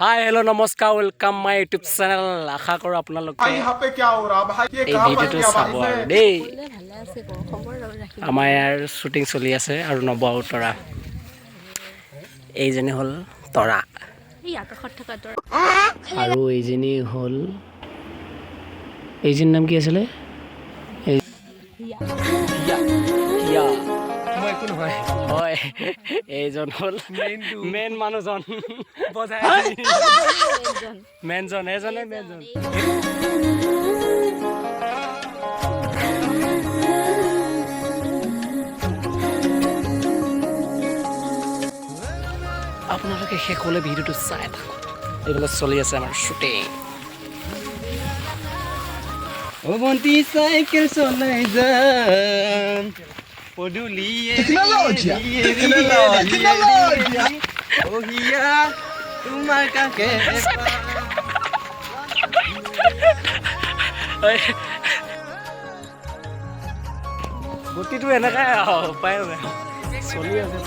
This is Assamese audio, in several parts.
হাই, হেল্ল', নমস্কাৰ, welcome my YouTube channel. আশা কৰোঁ আপোনালোকে यहाँ पे क्या हो रहा भाई? ये এই कहाँ फंस ভিডিঅ'টো गया চাব भाई? আৰু দেই। ভালে আছে, খবৰ ৰাখিব। আমাৰ ইয়াৰ শ্বুটিং চলি আছে আৰু নৱ আৰু তৰা। এইজনী হ'ল তৰা। এই আকাশত থকা তৰা। আৰু এইজনী হ'ল, এইজনীৰ নাম কি আছিলে? হিয়া। হয়, এইজন হ'ল মেইন মানুহজন, মেইনজন, এইজনে মেইনজন। আপোনালোকে শেষলৈ ভিডিঅ'টো চাই থাকক। এইফালে চলি আছে আমাৰ শ্বুটিং। ও ভন্টি, চাইকেল চলাই যাম পদূলিয়ে। ও হিয়া তোমাৰ কাষে। গতিটো এনেকাই আৰু উপায় নাই, চলি আছে।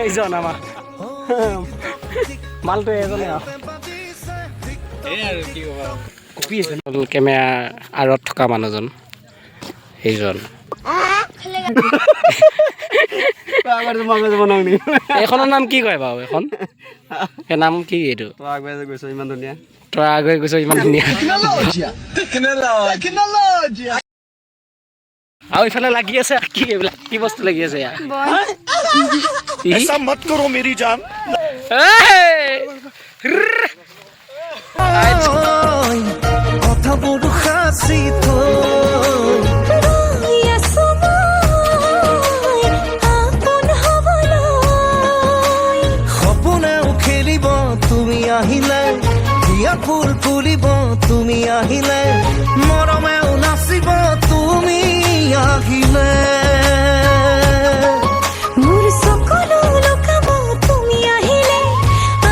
এইজন আমাৰ মালটো, এজনে আৰু কপি আছে। কেমেৰা আঁৰত থকা মানুহজন সেইজন। এইখনৰ নাম কি কয় বাৰু? এইখন এই নাম কি এইটো? তই আগুৱাই গৈছ ইমান ধুনীয়া। তই আগুৱাই গৈছ ইমান ধুনীয়া। আৰু ইফালে লাগি আছে কি এইবিলাক? কি বস্তু লাগি আছে ইয়াত? ऐसा मत करो मेरी जान। এই! কথাবোৰ সাঁচি থৈ ৰৈ আছো মই আপোন হ'বলৈ। সপোনেও খেলিব তুমি আহিলে, হিয়া ফুল ফুলিব তুমি আহিলে, মৰমেও নাচিব তুমি আহিলে। মোৰ চকুলো লুকাব তুমি আহিলে,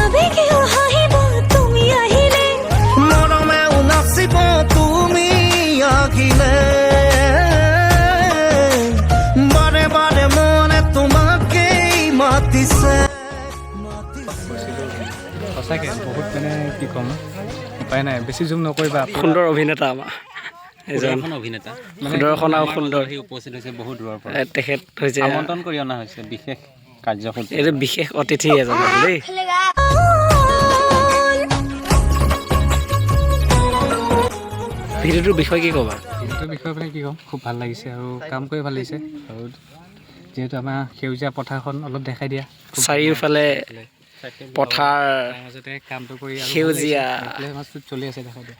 আৱেগেও হাঁহিব তুমি আহিলে। মৰমেও নাচিব তুমি আহিলে, বাৰে বাৰে মনে তোমাকেই মাতিছে, মাতিছে। সঁচাকৈ বহুত, মানে কি ক'ম, উপায় নাই, বেছি জুম নকৰিবা। সুন্দৰ অভিনেতা আমাৰ এজন। সুদৰ্শন অভিনেতা। সুদৰ্শন আৰু সুন্দৰ। আহি উপস্থিত হৈছে বহুত দূৰৰ পৰা। তেখেত হৈছে আমন্ত্ৰণ কৰি অনা হৈছে বিশেষ কাৰ্যসূচী। এইটো বিশেষ অতিথি এজন দেই। ভিডিঅ'টোৰ বিষয়ে কি ক'বা? ভিডিঅ'টোৰ বিষয়ে মানে কি ক'ম, খুব ভাল লাগিছে আৰু কাম কৰি ভাল লাগিছে আৰু যিহেতু আমাৰ সেউজীয়া পথাৰখন অলপ দেখাই দিয়া খুব। চাৰিওফালে পথাৰ। তাৰ মাজতে কামটো কৰি আৰু ভাল সেউজীয়া। লাগিছে। আৰু এইফালে মাছটো চলি আছে, দেখাই দিয়া।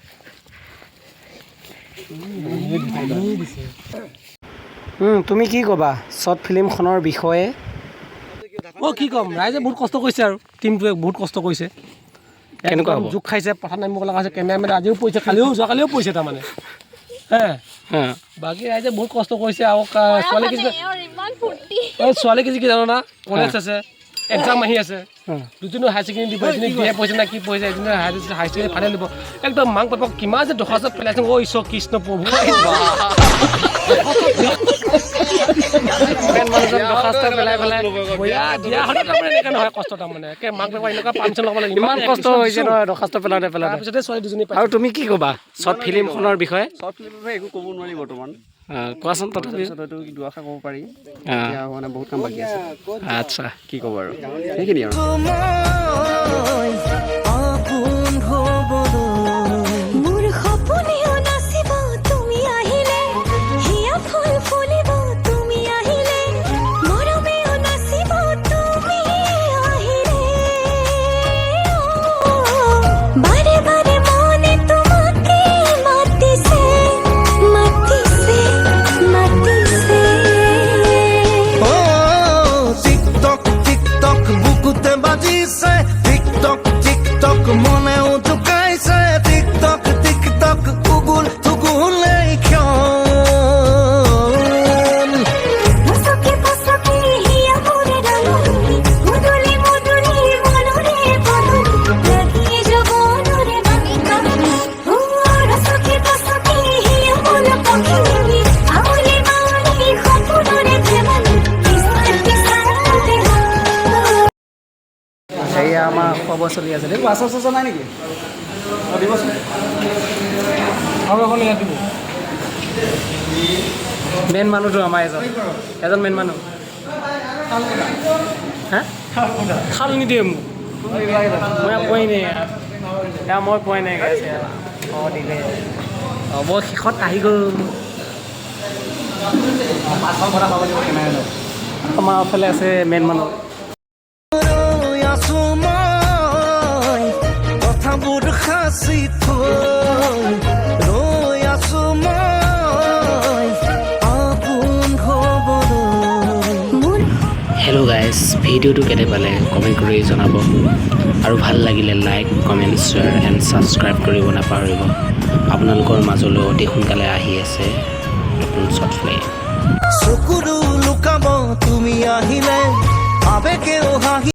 তুমি কি ক'বা শ্বৰ্ট ফিল্মখনৰ বিষয়ে? অ' কি ক'ম, ৰাইজে বহুত কষ্ট কৰিছে আৰু টীমটোৱে বহুত কষ্ট কৰিছে। কেনেকুৱা হ'ব? জোক খাইছে, পথাৰত নামিব লগা হৈছে, কেমেৰামেন আজিও পৰিছে, কালিও, যোৱাকালিও পৰিছে তাৰমানে হে। বাকী ৰাইজে বহুত কষ্ট কৰিছে আৰু ছোৱালী কিছু ইমান ফূৰ্তি। এই ছোৱালী কিছু কি জানো না, কলেজ আছে, এক্সাম আহি আছে। দুজনো হায়াৰ ছেকেণ্ডেৰী দিব, এজনী বি এ পঢ়িছে না কি পঢ়িছে, এজনী হায়াৰ ছেকেণ্ডেৰী ফাইনেল দিব। একদম মাক বাপেক কিমান যে দৰ্খাস্ত পেলাইছে। অ' ঈশ্বৰ কৃষ্ণ প্ৰভু। মেইন মানুহজন দৰ্খাস্ত পেলাই পেলাই। বয়া দিয়া হ'লে তাৰমানে এনেকুৱা নহয় কষ্ট, তাৰমানে একে মাক বাপেক এনেকুৱা পাৰ্মিশ্যন ল'ব লাগে। ইমান কষ্ট হৈছে নহয় দৰ্খাস্ত পেলাওঁতে পেলাওঁতে। তাৰপিছতে ছোৱালী দুজনী পাইছে। আৰু তুমি কি ক'বা শ্বৰ্ট ফিল্মখনৰ বিষয়ে? শ্বৰ্ট ফিল্মৰ বিষয়ে একো ক'ব নোৱাৰি বৰ্তমান। কোৱাচোন তথাপি। তাৰপিছত হয়তো দুআষাৰ ক'ব পাৰি। এতিয়া মানে বহুত কাম বাকী আছে। কি ক'ব আৰু, সেইখিনি আৰু। মই আপোন হ'বলৈ। মোৰ সপোনেও নাচিব তুমি আহিলে, হিয়া ফুল ফুলিব তুমি আহিলে, মৰমেও নাচিব তুমি আহিলে। বাৰে বাৰে মনে তোমাকে মাতিছে, মাতিছে, মাতিছে। ও টিক টক টিক টক বুকুতে বাজিছে, টিক টক টিক। খোৱা বোৱা চলি আছে দেই। আচাৰ চাচাৰ নাই নেকি? অঁ, দিবচোন। আৰু এখন ইয়াত দিব। মেইন মানুহটো আমাৰ এজন এজন মেইন মানুহ। হা, থাল নিদিয়ে মোক। মই পোৱাই নাই এয়া, মই পোৱাই নাই গাইছ। অঁ, দিলে। অঁ, বৰ শেষত আহি গ'ল। পাঁচখন কথা পাব লাগিব কেমেৰা। আমাৰ ফালে আছে মেইন মানুহ। ৰৈ আছো মই কথাবোৰ সাঁচি থৈ, ৰৈ আছো মই আপোন হ'বলৈ। মোৰ হেল্ল' গাইজ, ভিডিঅ'টো কেনে পালে কমেণ্ট কৰি জনাব আৰু ভাল লাগিলে like, comment, share and subscribe কৰিব নাপাহৰিব। আপোনালোকৰ মাজলৈ অতি সোনকালে আহি আছে নতুন শ্বৰ্ট ফিল্ম। চকুলো লুকাব তুমি আহিলে, আবেগেও হাঁহি।